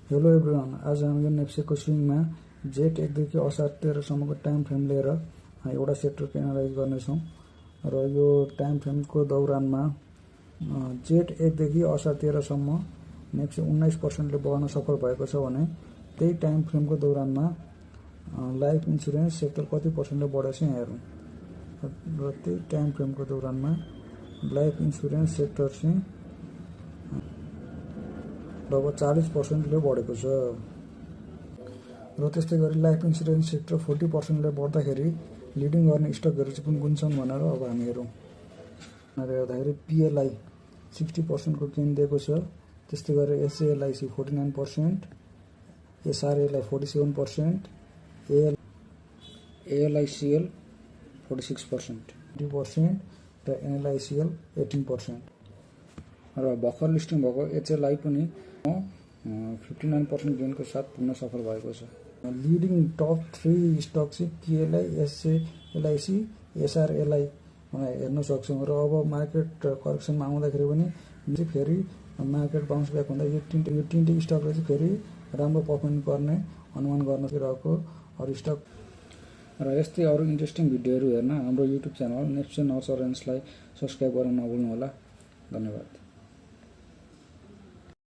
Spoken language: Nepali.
हेलो एभ्रिवान, आज हामी नेप्सेको स्विङमा जेठ 1 देखि असार 13 सम्मको टाइम फ्रेम लिएर एउटा सेक्टरको एनालाइज गर्नेछौँ र यो टाइम फ्रेमको दौरानमा जेठ 1 देखि असार 13 सम्म नेप्से 19% बढ्न सफल भएको छ भने त्यही टाइम फ्रेमको दौरानमा लाइफ इन्सुरेन्स सेक्टर कति पर्सेन्टले बढेछ हेरौँ। र त्यही टाइम फ्रेमको दौरानमा लाइफ इन्सुरेन्स सेक्टर चाहिँ लगभग 40%ले बढेको छ र त्यस्तै गरी लाइफ इन्सुरेन्स सेक्टर 40%ले बढ्दाखेरि लिडिङ गर्ने स्टकहरू चाहिँ कुन कुन छन् भनेर अब हामी हेरौँ। हेर्दाखेरि पिएलआई 60% को गेन दिएको छ। त्यस्तै गरेर एसएलआइसी 49%, एसआरएलआई 47%, एएलआइसिएल 46%, 20% र एनएलआइसिएल 18%। र भर्खर लिस्टिङ भएको एचएलआई पनि 59% गेनको साथ पुग्न सफल भएको छ। लिडिङ टप 3 स्टक चाहिँ पिएलआई, एसएलआइसी, एसआरएलआई हेर्न सक्छौँ। र अब मार्केट करेक्सनमा आउँदाखेरि पनि फेरि मार्केट बााउन्स ब्याक हुँदा यो तीनटै स्टकले चाहिँ फेरि राम्रो पर्फर्मेन्स गर्ने अनुमान गर्न सकिरहेको अरू स्टक। र यस्तै अरू इन्ट्रेस्टिङ भिडियोहरू हेर्न हाम्रो युट्युब च्यानल नेप्से नर्चरेन्सलाई सब्सक्राइब गर्न नभुल्नुहोला। धन्यवाद।